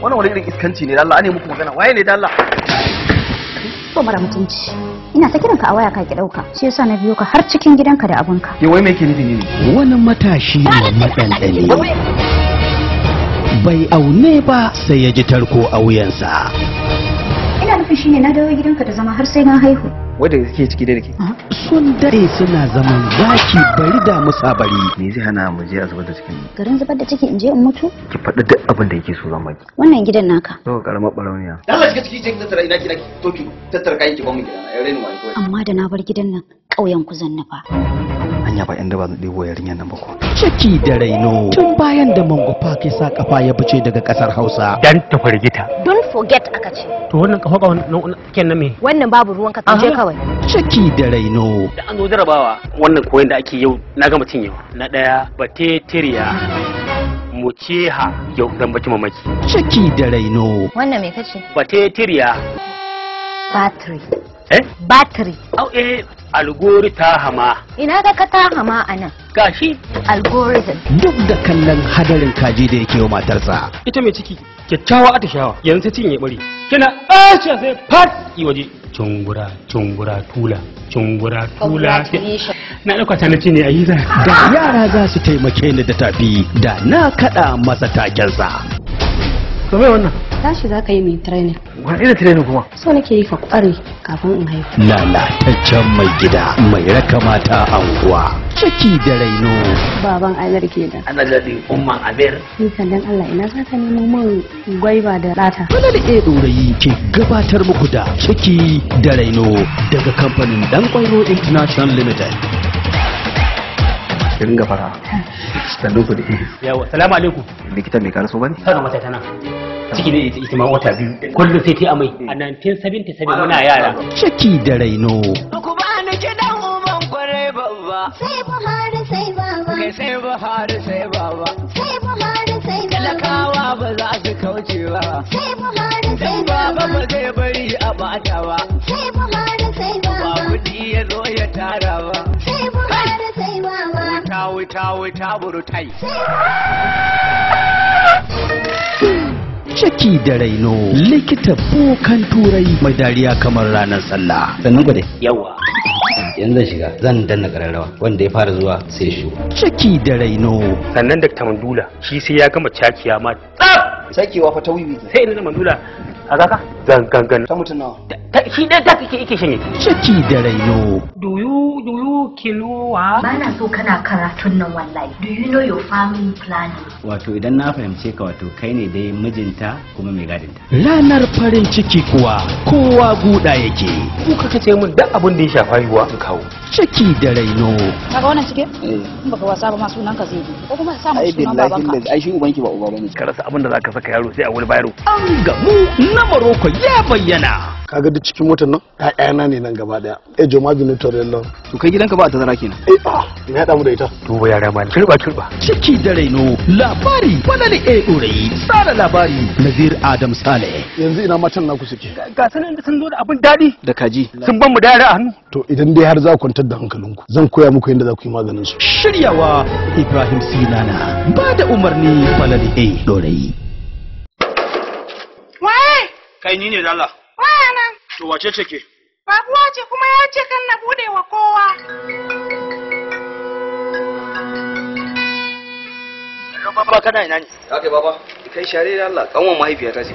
Wannan wani irin iskanci ne da Allah, ane muku magana. Waye ne da Allah? Ko mara mutunci. Ina ta kiranka a waya ka ki dauka. Shi yasa na biyo ka har cikin gidanka da abunka. Ke wai me yake nufi ne? Wani matashi ne maɗanɗani. Bai aune ba sai ya ji tarko a wuyansa. Ina nufin shine na dawo gidanka da zama har sai na haihu. Wanda suke ciki da ke. Sun dare suna zaman zaki bari da musa bari. Me zai hana mu je a zubar da cikin? Garin zubar da ciki in je in mutu? Ki faɗi duk abin da yake so zan baki. Wannan gidan naka. To karamar barauniya. Allah shiga ciki je ki tattara ina ki naki. To ki tattara kayan ki ba mu gidana. Ya rainu wani kawai. Amma da na bar gidan nan ƙauyen ku zan nufa. Anya ba yan daba zan ɗebo yarinyar nan ba ko. Ciki da raino tun bayan da Mango Park ya sa kafa ya fice daga kasar Hausa. Dan ta firgita. Don't forget aka ce. To wannan kafa ka wannan kenan me? Wannan babu ruwan ka je kawai. Ciki da raino. Da an zo jarabawa wannan koyon da ake yau na gama cinyewa. Na daya batetiriya muceha yau zan baki mamaki. Ciki da raino. Wannan me kace? Batetiriya. Battery. Eh? Battery. Au eh algori ta hama. Ina ga ka ta hama anan. Gashi. Algorithm. Duk da kallon hadarin kaji da yake wa matarsa. Ita mai ciki kyakkyawa atishawa yanzu ta cinye bari. Kina aisha sai fat yi waje. Cungura cungura tula cungura tula. Na ɗauka ta na cinye a yi za. Da yara za su taimake ni da tafi da na kaɗa masa takensa. To me wannan? Tashi za ka yi mai training. Wani irin training kuma? So nake yi ka kware kafin in haihu. Lalataccen mai gida mai raka mata anguwa. Ciki da raino. Baban Amir kenan. Ana daɗin umman Amir. Ni kan dan Allah ina za ka nemo min gwaiba da ɗata. Wani da ɗorayi ke gabatar muku da Ciki da Raino daga kamfanin Dan Kwairo International Limited. Ki ringa fara. Sannu ku dai. Yawa, salamu alaikum. Likita mai karaso bane? Kaga mata tana. Ciki ne ita ma wata biyu. Kullum sai ta amai. A 1977 muna yara. Ciki da raino. Ku bani kiɗan uban kwarai babba. Sai Buhari sai baba. Kai sai Buhari sai baba. Sai Buhari sai baba. Talakawa ba za su kauce ba. Sai Buhari sai baba. Baba ba zai bari a bata ba. Sai Buhari sai baba. Ba kuɗi ya zo ya tara ba. Sai Buhari sai baba. Wuta wuta wuta burutai. Ciki da raino likita bokan turai mai dariya kamar ranar sallah. Sannan ku dai. Yawa. Yanzu zan shiga zan danna kararrawa wanda ya fara zuwa sai shi. Ciki da raino. Sannan Dr. Mandula shi sai ya gama cakiya ma tsaf. Cakewa fa ta wiwi. Sai ina Mandula a kaka gangan. Ta mutum nawa? Shi ɗaya ta kike yake shanye. Ciki da raino. Do you kilowa? Ba na so kana karatun nan wallahi. Do you know your family planning? Wato idan na fahimce ka wato kai ne dai mijinta kuma mai gadinta. Ranar farin ciki kuwa kowa guda yake. Ku kaka ce min duk abin da ya shafa haihuwa in kawo. Ciki da raino. Kaga wannan cike? In baka wasa ba ma sunan ka zai bi. Ko kuma sa mu sunan babanka. Ai shi ubanki ba uba bane. Ka rasa abin da zaka saka yaro sai a wani bayaro. An gamu na Maroko ya bayyana. Kaga duk cikin motar nan ƴaƴana ne nan gaba daya. Eh Joma Binu Torello. To kai gidanka ba a tazara kenan. Eh ah me haɗa mu da ita? Duba yara ma kirba kirba. Ciki da raino labari Falali A Ɗorayi tsara labari Nazir Adam Saleh. Yanzu ina matan naku suke. Ga sanin da sun zo da abin daɗi. Da kaji. Sun ban mu da yara a hannu. To idan dai har za ku kwantar da hankalinku zan koya muku yadda za ku yi maganin su. Shiryawa Ibrahim Sinana ba da umarni Falali A Ɗorayi. Waye? Kai ni ne da Allah. Waya nan. To wace ce ke? Babuwa ce kuma ya ce kan na bude wa kowa. Baba kana ina ne? Kai baba, kai share da Allah, kanwan mahaifiyata ce.